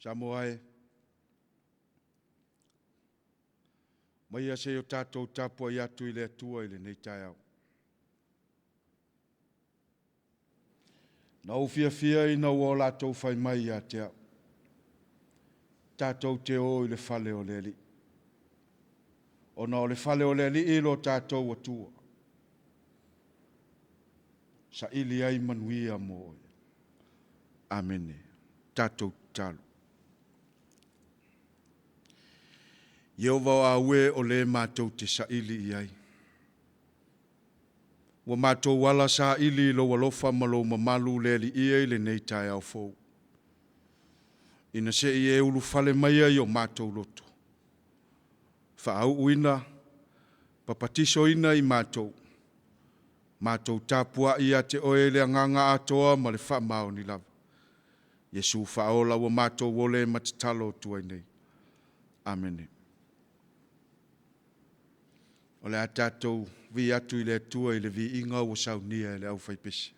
Samoa e, maia se i o tatou tapuai atu i le Atua i lenei taeao. Na ou fiafia ina ua o latou fai mai ia te au, tatou te o i le fale o le Alii. Ona o le fale o le Alii lo tatou Atua, saili ai manuia mo oe. Amene. Tatou tatalo. Ieova o au e o le matou te saili i ai. Ua matou ala saili i lou alofa ma lou mamalu le Alii e i lenei taeao fou. Ina se i e ulufale maia i o matou loto, faauuina, papatisoina i matou, matou tapuai ia te Oe i le agaga atoa ma le faamaoni lava. Iesu faaola ua matou ole ma tatalo atu ai nei. Amene. O le a tatou vii atu i le Atua i le viiga ua saunia e le aufaipese.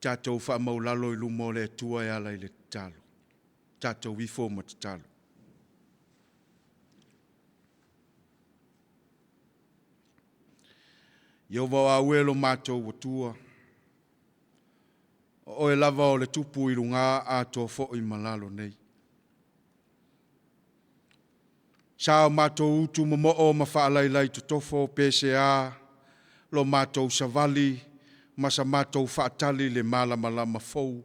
Tatou faamaulalo i luma o le Atua e ala i le tatalo. Tatou ifo ma tatalo. Ieova o au e lo matou Atua, O oe lava o le tupu i luga atoa foi ma lalo nei. Sa o matou utu momoo ma faalailai totofo pe sea lo matou savali ma sa matou faatali i le malamalama fou,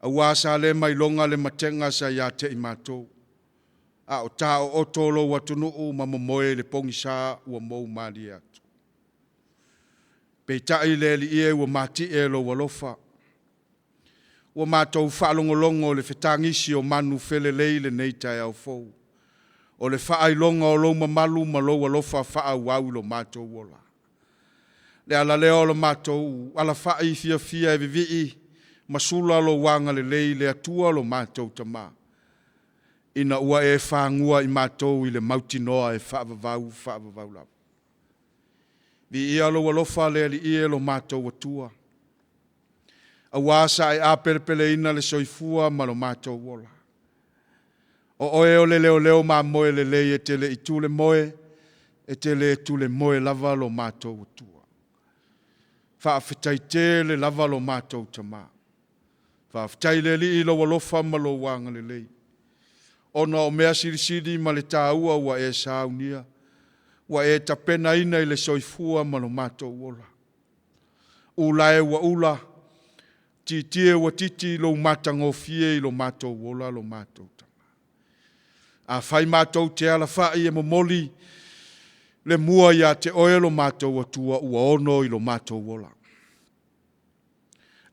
aua sa le mailoga le matega sa ia te i matou, a o taooto lou atunuu ma momoe i le pogisa ua moumalie atu. Peitai le Alii e ua mati'e lou alofa, ua matou faalogologo i le fetagisi o manufelelei i lenei taeao fou, o le faailoga o lou mamalu ma lou alofa faaauau i lo matou ola. O le ala lea o le matou alafa'i fiafia e vivii ma sula lou agalelei i le Atua lo matou Tama, ina ua e fagua i matou i le mautinoa e faavavau, faavavau lava. Viia lou alofa le Alii e lo matou Atua, aua sa e apelepeleina le soifua ma lo matou ola. O oe o le leoleo mamoe lelei e te le i tulemoe, e te le tulemoe lava lo matou Atua. Faafetai tele lava lo matou Tama. Faafetai i le Alii i lou alofa ma lou agalelei, ona o mea silisili ma le taua ua e saunia, ua e tapenaina i le soifua ma lo matou ola. Ula e ua ula, titi e ua titi lou matagofie i lo matou ola lo matou Tama. Afai matou te alafa'i e momoli le mua ia te Oe lo matou Atua, ua ono i lo matou ola.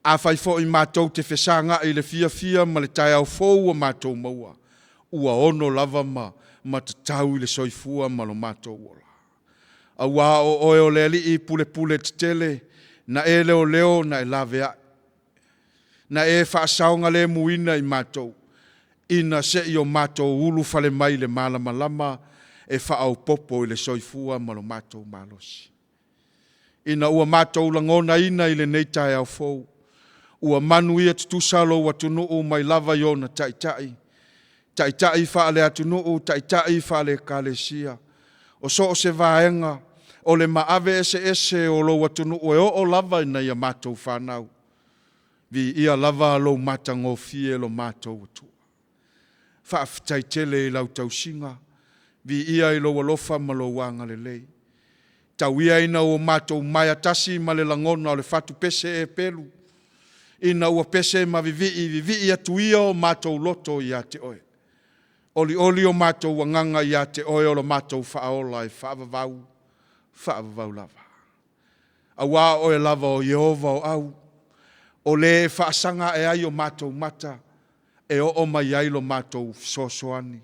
Afai foi matou te fesaga'i i le fiafia ma le taeao fou ua matou maua, ua ono lava ma tatau i le soifua ma lo matou ola. Aua o Oe o le Alii pulepule tetele, na e leoleo na e laveai, na e faasaogalemuina i matou, ina se i o matou ulufale mai i le malamalama e faaopoopo i le soifua ma lo matou malosi. Ina ua matou lagonaina i lenei taeao fou, ua manuia tutusa lou atunuu mai lava i ona taitai, taitai faale-atunuu, taitai faale-Ekalesia, o so o se vaega o le maave eseese o lou atunuu e oo lava i nai a matou fanau, viia lava lou matagofie lo matou Atua. Faafetai tele i lau tausiga, viia i lou alofa ma lou agalelei. Tau ia ina ua matou maea tasi ma le lagona o le fatupese epelu, ina ua pese ma vivii, vivii atu ia o matou loto ia te Oe. Olioli o matou agaga ia te Oe o lo matou Faaola e faavavau, faavavau lava. Aua o Oe lava o Ieova o au, o Le e faasaga ae ai o matou mata e oo mai ai lo matou fesoasoani.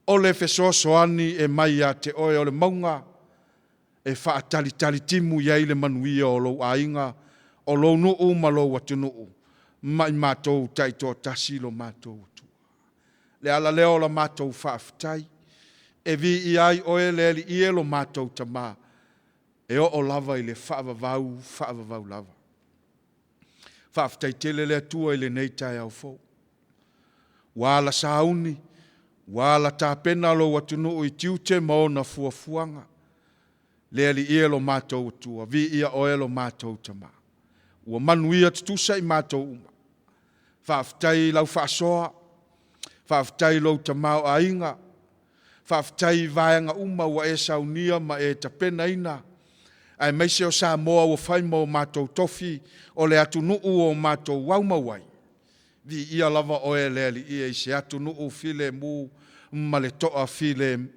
O le fesoasoani e mai ia te Oe o le mauga e faatalitali timu i ai le manuia o lou aiga, o lou nuu ma lou atunuu, ma i matou taitoatasi lo matou Atua. O le ala lea o la matou faafetai, e viia ai Oe le Alii e lo matou Tama, e oo lava i le faavavau, faavavau lava. Faafetai tele le Atua i lenei taeao fou, ua ala sauni, ua ala tapena lou atunuu i tiute ma ona fuafuaga. Le Alii e lo matou Atua, viia Oe lo matou Tama, ua manuia tutusa i matou uma. Faafetai i lau faasoa, faafetai i lou tamaoaiga, faafetai i vaega uma ua e saunia ma e tapenaina, aemaise o Samoa ua fai ma o matou tofi, o le atunuu ua o matou aumau ai. Viia lava Oe le Alii e i se atunuu filemu ma le toafimalie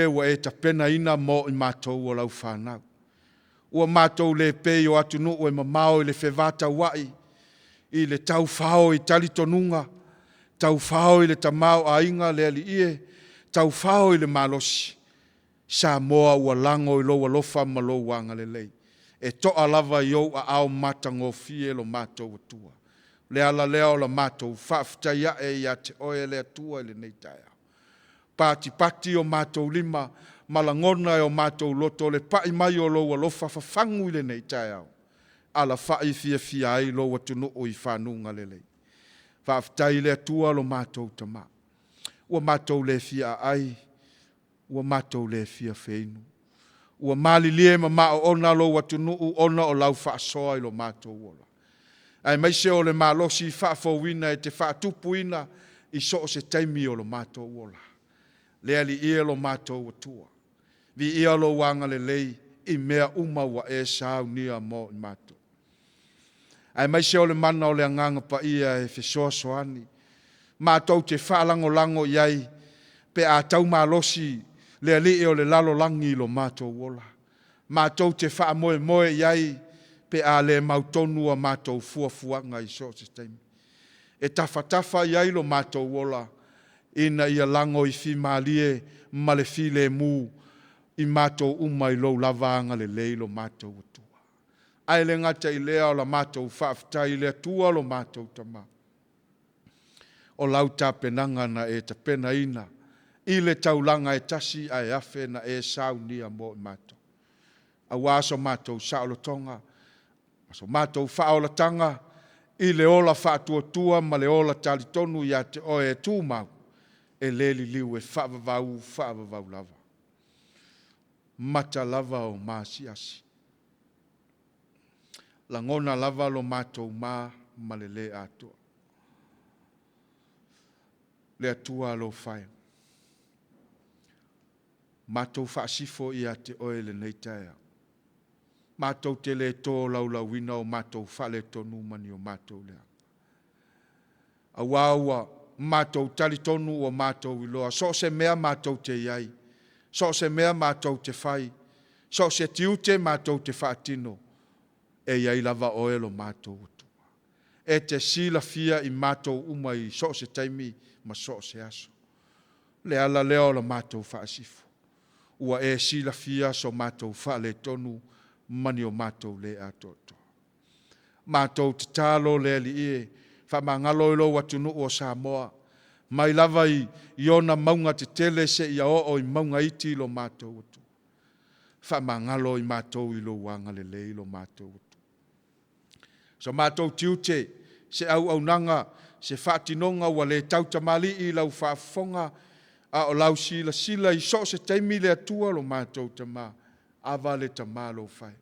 ua e tapenaina mo i matou o lau fanau. Ua matou le pei o atunuu e mamao i le fevataua'i, i le taufao i talitonuga, taufao i le tamaoaiga le Alii e, taufao i le malosi, Samoa ua lago i lou alofa ma lou agalelei. E to'a lava i ou aao matagofie lo matou Atua. O le ala lea o la matou faafetai ae ia te Oe le Atua i lenei taeao. Patipati o matou lima ma lagona e o matou loto le pa'i mai o lou alofa fafagu i lenei taeao, alafa'i fiafia ai lou atunuu i fanuga lelei. Faafetai i le Atua lo matou Tama, ua matou le fia aai, ua matou le fia feinu. Ua malilie ma maoona lou atunuu ona o lau faasoa i lo matou ola, aemaise o le malosi faafouina e te faatupuina i so o se taimi o lo matou ola. Le Alii e lo matou Atua, viia lou agalelei i mea uma ua e saunia mo i matou, aemaise o le mana o le Agaga Paia e fesoasoani matou te faalagolago i ai pe a tau malosi le alii o le lalolagi i lo matou ola. Matou te faamoemoe i ai pe a le mautonu a matou fuafuaga i so o se taimi. E tafatafa i ai lo matou ola ina ia lagoifimalie ma le filemu i matou uma i lou lava agalelei lo matou Atua. Ae le gata i lea o la matou faafetai i le Atua lo matou Tama, o lau tapenaga na e tapenaina i le taulaga e tasi ae afe na e saunia mo i matou, aua so matou saolotoga ma so matou faaolataga i le ola faatuatua ma le ola talitonu ia te Oe e tumau, e le liliu e faavavau faavavau lava. Mata lava o maasiasi, lagona lava lo matou ma ma le le atoa. Le Atua alofa e, matou faasifo ia te Oe i lenei taeao, matou te le tolaulauina o matou faaletonu ma ni o matou leaga, aua ua matou talitonu ua matou iloa, so o se mea matou te i ai, so o se mea matou te fai, so o se tiute matou te faatino, e i ai lava Oe lo matou Atua. E te silafia i matou uma i so o se taimi ma so o se aso. O le ala lea o la matou faasifo, ua e silafia so matou faaletonu ma ni o matou le atoatoa. Matou tatalo le Alii e, faamagalo lou atunuu o Samoa, mai lava i ona mauga tetele seia oo i mauga iti lo matou atunuu. Faamagalo i matou i lou agalelei lo matou Atua. So matou tiute, se auaunaga, se faatinoga ua le tautamalii i lau faafofoga a o lau silasila i so o se taimi le Atua lo matou Tama, Ava le Tama alofa e,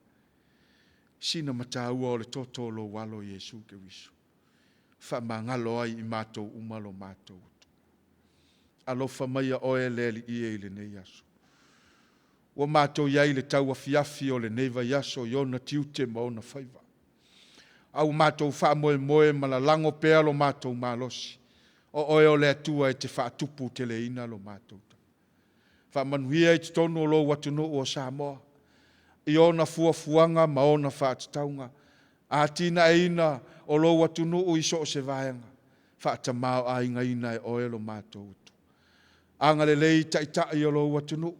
sina mataua o le toto o lou Alo o Iesu Keriso, faamagalo ai i matou uma lo matou Atua. Alofa maia oe le Alii e i lenei aso. Ua matou i ai i le tauafiafi o lenei vaiaso i ona tiute ma ona faiva, a ua matou faamoemoe ma lalago pea lo matou malosi, o Oe o le Atua e te faatuputeleina lo matou. Faamanuia i totonu o lou atunuu o Samoa i ona fuafuaga ma ona faatatauga, atinaeina o lou atunuu i so o se vaega, faatamaoaigaina e Oe lo matou Atua. Agalelei i Taitai o lou atunuu,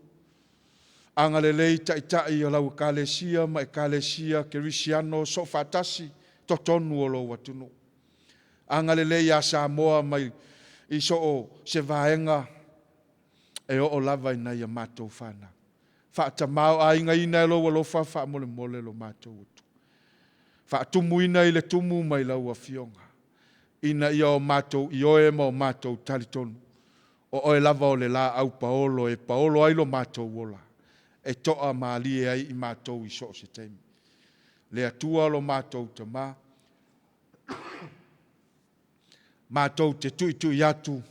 agalelei i Taitai o lau Ekalesia ma Ekalesia Kerisiano soofaatasi i totonu o lou atunuu. Agalelei ia Samoa mai i so o se vaega e oo lava i nai a matou fanau. Faatamaoaigaina e lou alofa faamolemole lo matou Atua. Faatumuina i le tumu mai lau Afioga, ina ia o matou ioe ma o matou talitonu, o Oe lava o le laau paolo e paolo ai lo matou ola, e toamalie ai i matou i so o se taimi. Le Atua lo matou Tama, matou te tuitui atu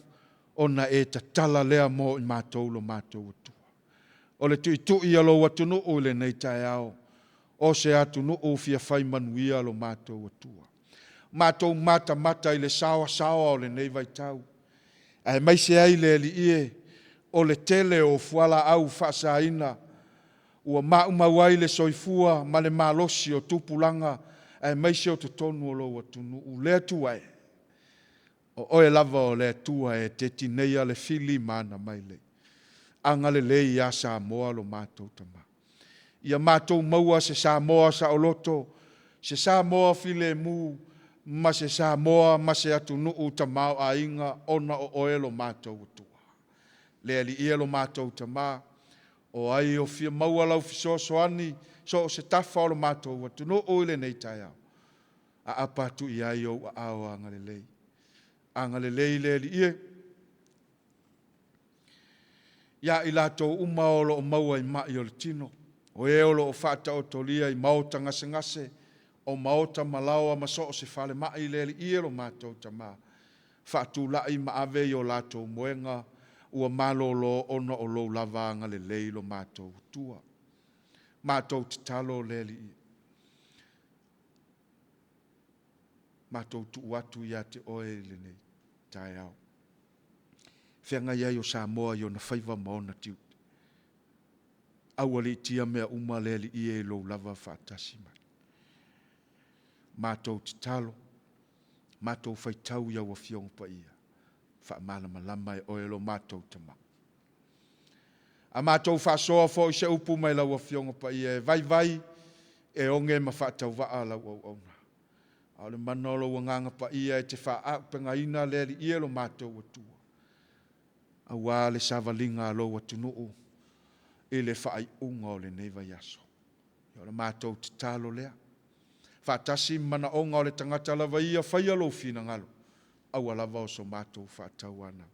ona e tatala lea mo i matou lo matou Atua. O le tuitui a lou atunuu i lenei taeao, o se atunuu fia fai manuia lo matou Atua. Matou matamata i le saoasaoa o lenei vaitau, aemaise ai le Alii e, o le tele o fualaau faasaina ua maumau ai le soifua ma le malosi o tupulaga aemaise o totonu o lou atunuu. Le Atua e, o Oe lava o le Atua e te tineia le fili ma ana mailei. Agalelei ia Samoa lo matou Tama. Ia matou maua se Samoa saoloto, se Samoa filemu, ma se Samoa ma se atunuu tamaoaiga ona o Oe lo matou Atua. Le Alii e lo matou Tama, o ai o fia maua lau fesoasoani i so o se tafa o le matou atunuu i lenei taeao, aapa atu i ai ou aao agalelei. Agalelei le Alii e ia i latou uma o lo o maua i mai o le tino, O e o lo o faataotolia i maota gasegase, o maota malaoa ma so o se falemai le Alii e lo matou Tama, faatulai ma ave i o latou moega ua malolo ona o lou lava agalelei lo matou Atua. Matou tatalo le Alii, matou tuu atu ia te Oe i lenei taeao. Feagai ai o Samoa i ona faiva ma ona tiute. Aualiitia mea uma le Alii e i lou lava faatasi mai. Matou tatalo, matou faitau i au Afioga Paia, faamalamalama e Oe lo matou Tama. A matou faasoa foi se upu mai lau Afioga Paia e vaivai, e oge ma faatauvaa lau auauna. A o le mana o lou Agaga Paia e te faaauupegaina le Alii e lo matou Atua, aua le savaliga a lou atunuu i le faaiuga o lenei vaiaso. O le matou tatalo lea, faatasi ma manaoga o le tagata lava ia, faia lou finagalo, aua lava o so matou faatauanau.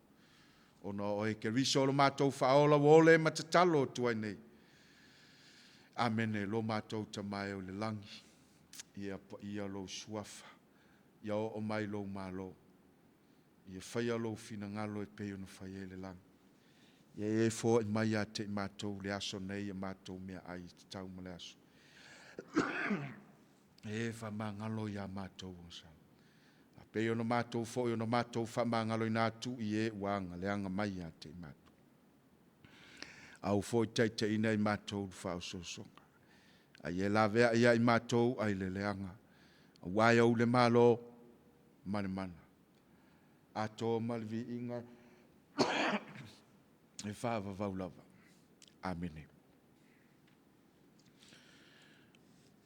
Ona o oe Keriso o lo matou Faaola ua ole ma tatalo atu ai nei. Amene. Lo matou Tama e i le lagi, ia paia lou suafa, ia oo mai lou Malo, ia faia lou finagalo e pei ona faia i le lagi. Ia e foai mai ia te i matou i le aso nei a matou meaai e tatau mo le aso. Ia e faamagalo ia matou e pei ona matou foi ona matou faamagaloina atu i e ua leaga mai ia te i matou. Aua foi ne i taitaiina i matou i le faaosoosoga, a ia laveai ia i matou mai le leaga, aua e ou le Malo ma le mana, atoa ma le viiga e faavavau lava. Amene.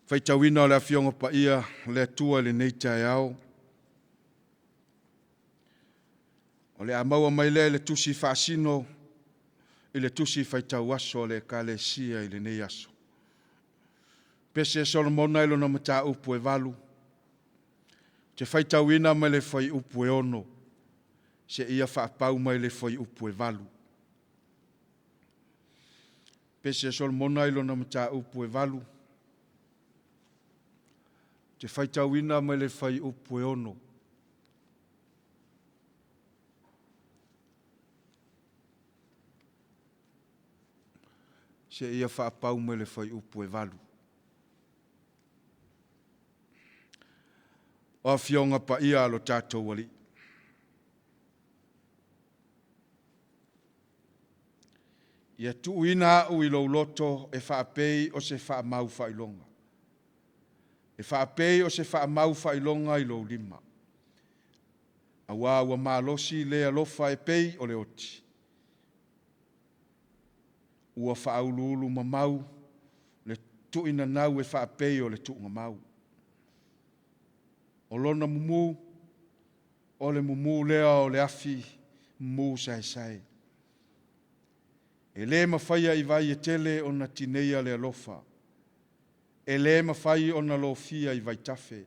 Faitauina o le Afioga Paia a le Atua i lenei taeao, o le a maua mai lea i le Tusi Faasino i le Tusi Faitau Aso a le Ekalesia i lenei aso. Pese Solomona i lona mataupu e 8, ou te faitauina mai le fuaiupu e 6 seia faapau mai le fuaiupu e 8. Pese Solomona i lona mataupu e 8, ou te faitauina mai le fuaiupu e 6 seia faapau mai le fuaiupu e 8. O Afioga Paia a lo tatou Alii, ia tuuina au i lou loto e faapei o se faamaufaailoga, e faapei o se faamaufaailoga i lou lima, aua ua malosi le alofa e pei o le oti, ua faauluulumamau le tuuinanau e faapei o le tuugamau. O lona mumu, o le mumu lea o le afi mumu saesae. E le mafaia i vai e tele ona tineia le alofa, e le mafai ona lofia i vaitafe.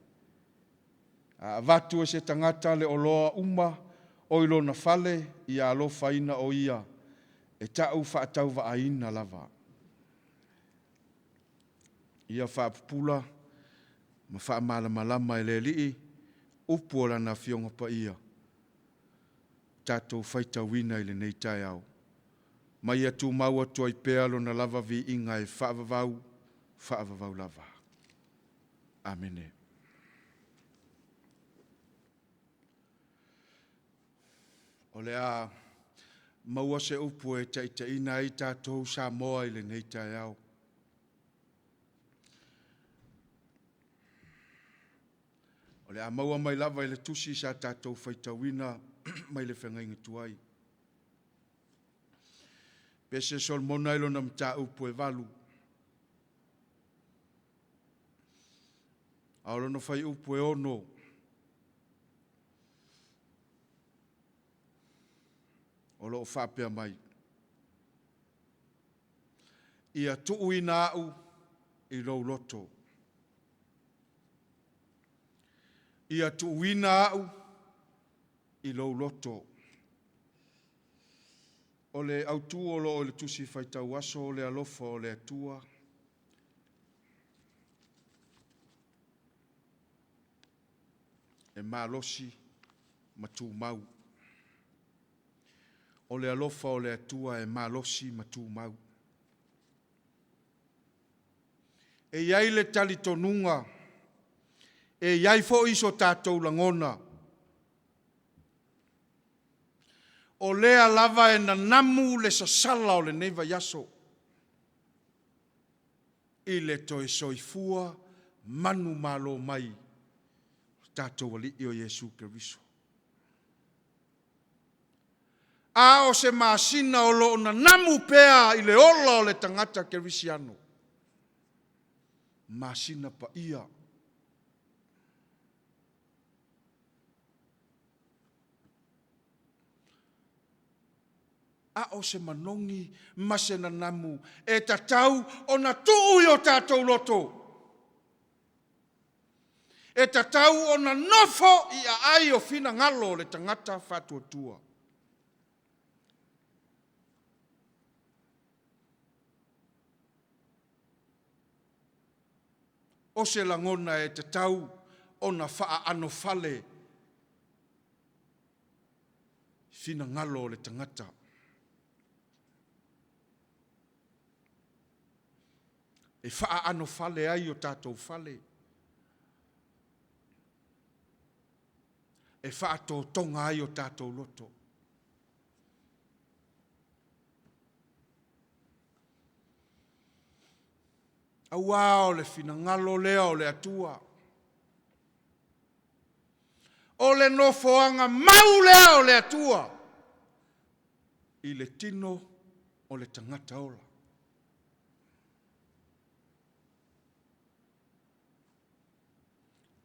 A avatu e se tagata le oloa uma o i lona fale ia alofaina o ia, e taufaatauvaaina lava. Ia faapupula ma faamalamalama e le Alii upu o Lana Afioga Paia, tatou faitauina i lenei taeao, ma ia tumau atu ai pea Lona lava viiga e faavavau, faavavau lava. Amene. O le a maua se upu e taitaiina ai tatou Samoa i lenei taeao. O le a maua mai lava i le tusi sa tatou faitauina mai le feagaiga tuai. Pese Solomona i lona mataupu e 8, a o lona fuaiupu e 6, o lo o faapea mai, “Ia tuuina au i lou loto, ia tuuina au i lou loto.” O le autu o lo o i le Tusi Faitau Aso o le alofa o le Atua. E malosi ma tumau. O le alofa o le Atua e malosi ma tumau. E i ai le talitonuga, e i ai foi so tatou lagona, o lea lava e nanamu le sasala o lenei vaiaso i le toe soifua manumalo mai o tatou Alii o Iesu Keriso. A o se masina o lo o nanamu pea i le ola o le tagata kerisiano, masina paia. A o se manogi ma se nanamu e tatau ona tuu i o tatou loto, e tatau ona nofo i aai o finagalo o le tagata faatuatua. O se lagona e tatau ona faaanofale i finagalo o le tagata. E faaanofale ai o tatou fale, e faatotoga ai o tatou loto. Aua o le finagalo lea o le Atua. O le nofoaga mau lea o le Atua i le tino o le tagata ola.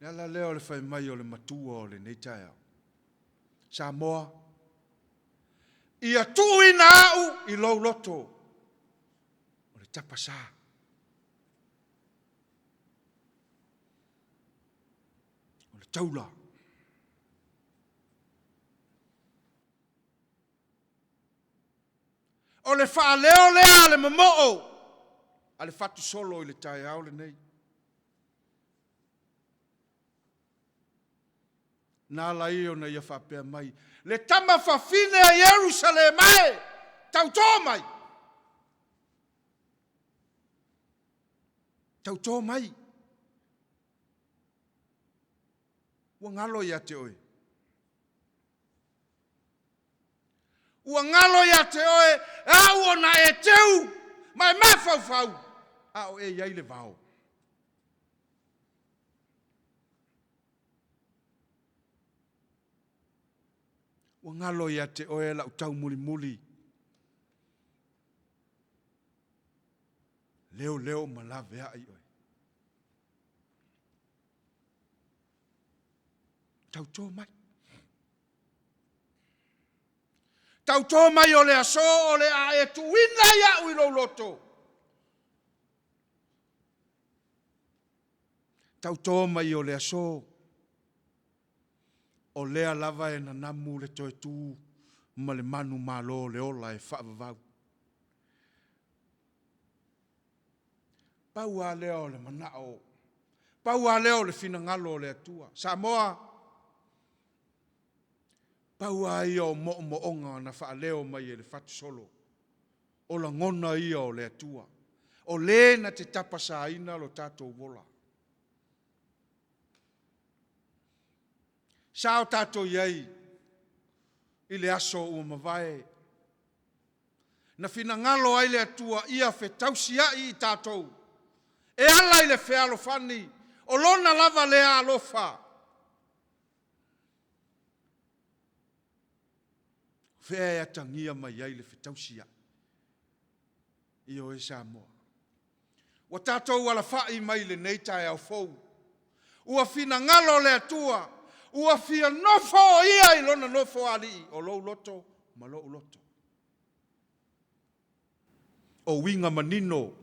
O le ala lea o le fai mai o le matua o lenei taeao. Samoa, ia tuuina au i lou loto o le tapasa. O le taula. O le faaleo lea a le momoo a le fatusolo i le taeao lenei. Na ala ai ona ia faapea mai, Le tama fafine a Ierusalema e, tautō mai! Tautō mai! Ua galo ia te oe. Ua galo ia te oe au ona e teu ma e mafaufau a o e i ai i le vao. Ua galo ia te oe lau taumulimuli, leoleo ma laveai oe. Tauto mai. Tauto mai o le aso o le a e tuuina ai au i lou loto. Tauto mai o le aso, o lea lava e nanamu le toe tu ma le manumalo o le ola e faavavau. Pau lava lea o le manao, pau lava lea o le finagalo o le Atua. Samoa, pau lava ia o moomooga na faaleo mai e le fatusolo, o lagona ia o le Atua, o le na te tapasaina lo tatou ola. Sa o tatou i ai i le aso ua mavae, na finagalo ai le Atua ia fetausiai i tatou e ala i le fealofani o Lona lava lea alofa. O fea e atagia mai ai le fetausiai? Ioe Samoa. Ua tatou alafai mai i lenei taeao fou. Ua finagalo le Atua, ua fia nofo o Ia i Lona nofoalii o lou loto ma lou loto. O uiga manino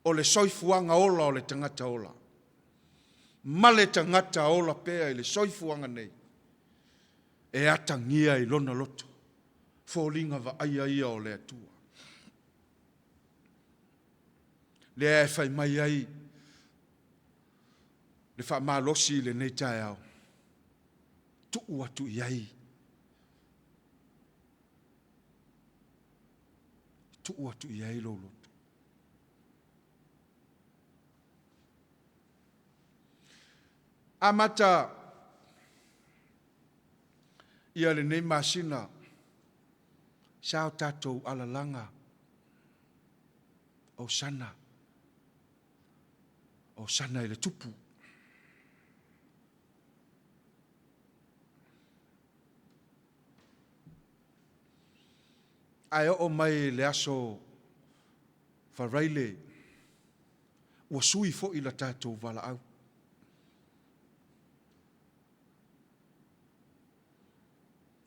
o le soifuaga ola o le tagata ola, ma le tagata ola pea i le soifuaga nei, e atagia i lona loto foliga vaaia ia o le Atua. Lea e fai mai ai le faamalosi i lenei taeao. Tuu atu i ai. Tuu atu i ai lou loto. Amata ia lenei masina sa o tatou alalaga Hosana, Hosana i le Tupu. Ae oo mai i le aso Faraile ua sui foi la tatou valaau.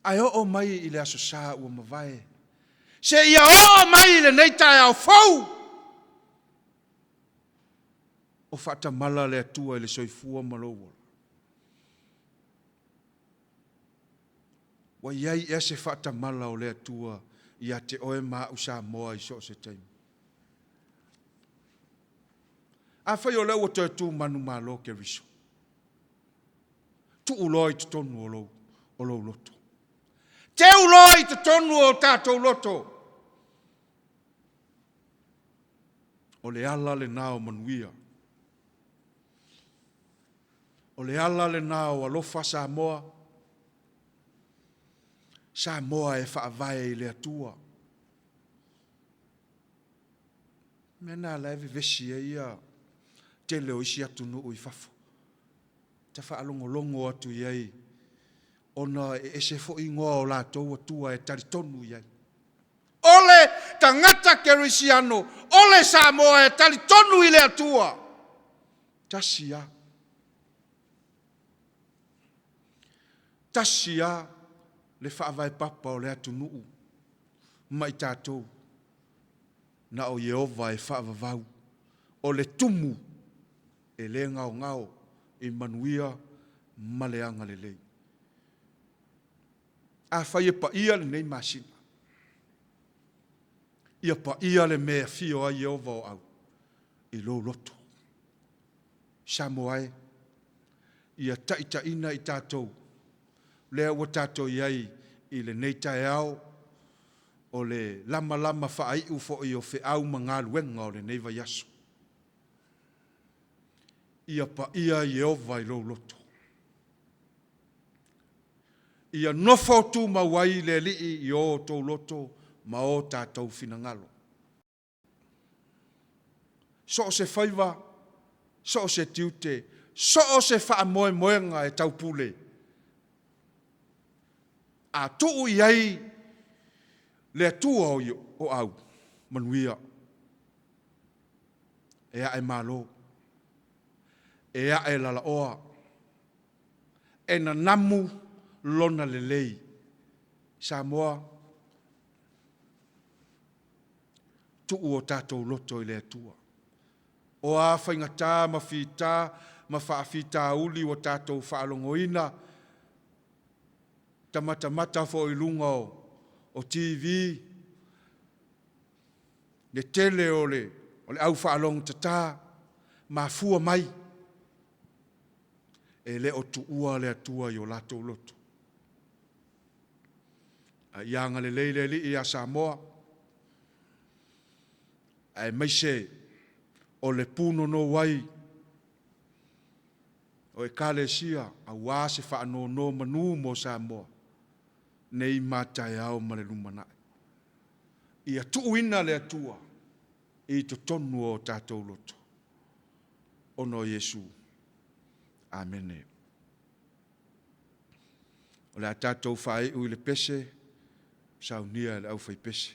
Ae oo mai i le Aso Sa ua mavae, seia oo mai i lenei taeao fou, o faatamala le Atua i le soifua ma lou ola. Ua i ai ea se faatamala o le Atua ia te oe ma au Samoa i so o se taimi? Afai o lea ua toe tu manumalo Keriso, tuu loa i totonu o lou loto. Teu loa i totonu o tatou loto. O le ala lena o manuia. O le ala lena o alofa Samoa. Samoa e faavae i le Atua. O le mea lena o la e vevesi ai le tele o isi atunuu i fafo. Ta faalogologo atu i ai ona e ese foi igoa o latou atua e talitonu i ai. O le tagata kerisiano, o le Samoa e talitonu i le Atua, tasi lava. Tasi lava le faavae papa o le atunuu ma i tatou, na o Ieova e faavavau, o le tumu e le gaogao i manuia ma le agalelei. Afai e paia lenei masina, ia paia le mea e afio ai Ieova o Au i lou loto. Samoa e, ia taitaiina i tatou, lea ua tatou i ai i lenei taeao, o le lamalama faaiu foi o feau ma galuega o lenei vaiaso. Ia paia Ieova i lou loto. Ia nofo tumau ai le Alii i o outou loto ma o tatou finagalo. So o se faiva, so o se tiute, so o se faamoemoega e taupule, a tuu i ai le Atua o Au, manuia. E ae malo, e ae lalaoa, e nanamu lona lelei. Samoa, tuu o tatou loto i le Atua. O a faigata ma fita ma faafitauli ua tatou faalogoina, ta matamata foi i luga o TV le tele o le au faalogotata, mafua mai e le o tuua le Atua i o latou loto. A ia agalelei le Alii ia Samoa, aemaise o le punouai o Ekalesia aua se faanonomanu mo Samoa nei ma taeao ma le lumanai. Ia tuuina le Atua i totonu o tatou loto ona o Iesu. Amene. O le a tatou faaiu i le pese, saunia e le aufaipese.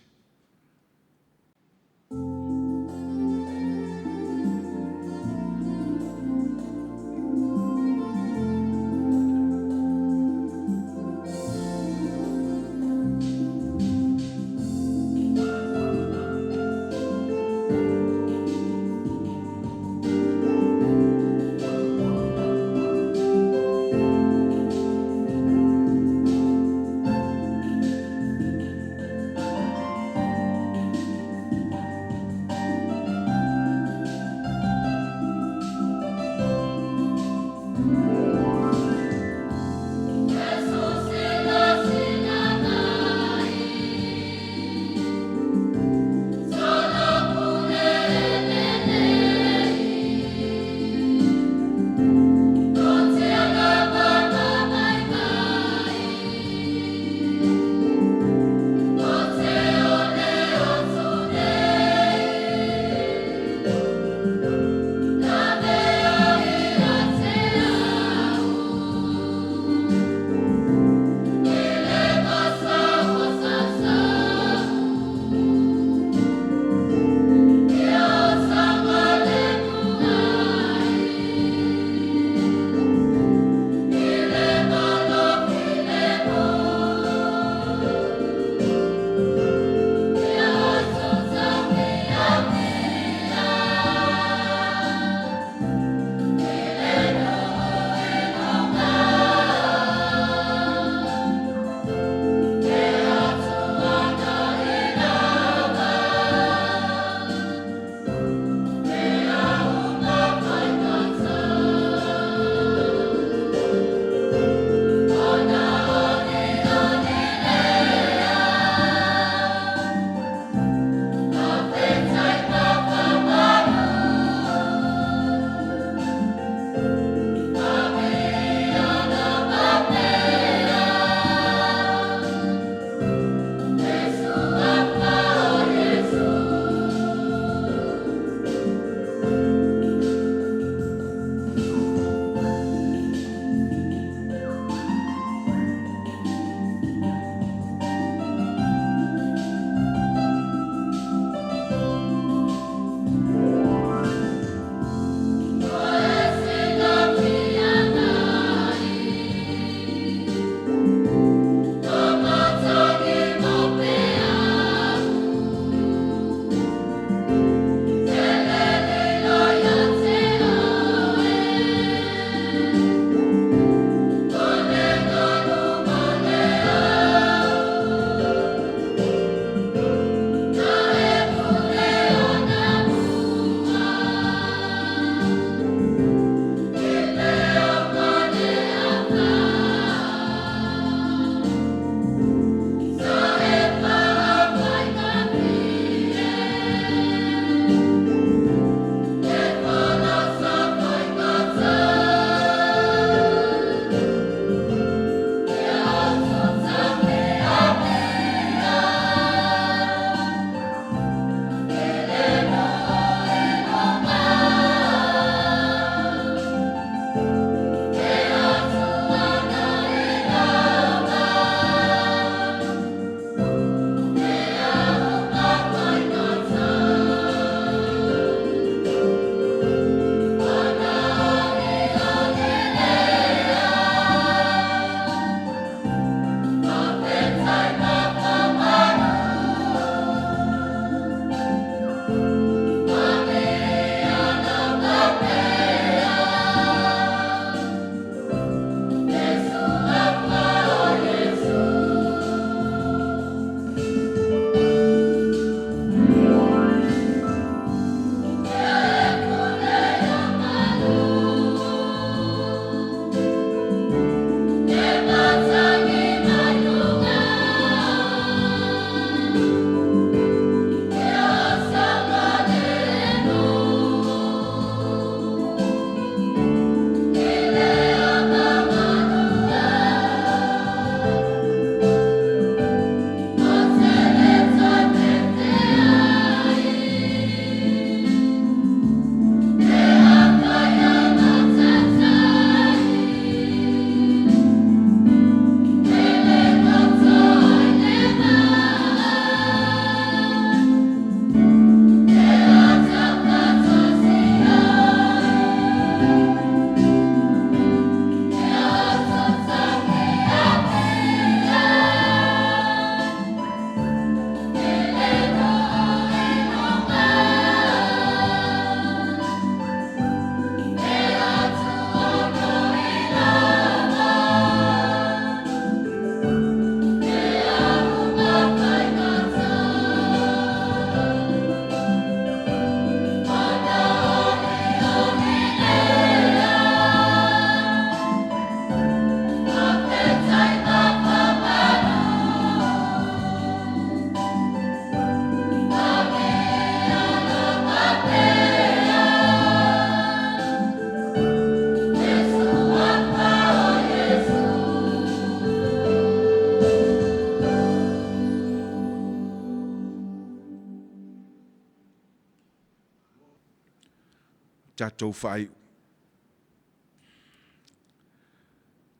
Tatou faaiu.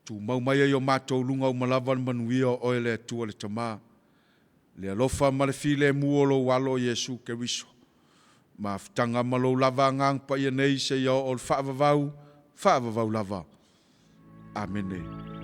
Tumau maia i o matou luga uma lava le manuia o Oe le Atua le Tama, le alofa ma le filemu o lou Alo o Iesu Keriso, mafutaga ma lou lava Agaga Paia nei seia oo i le faavavau, faavavau lava. Amene.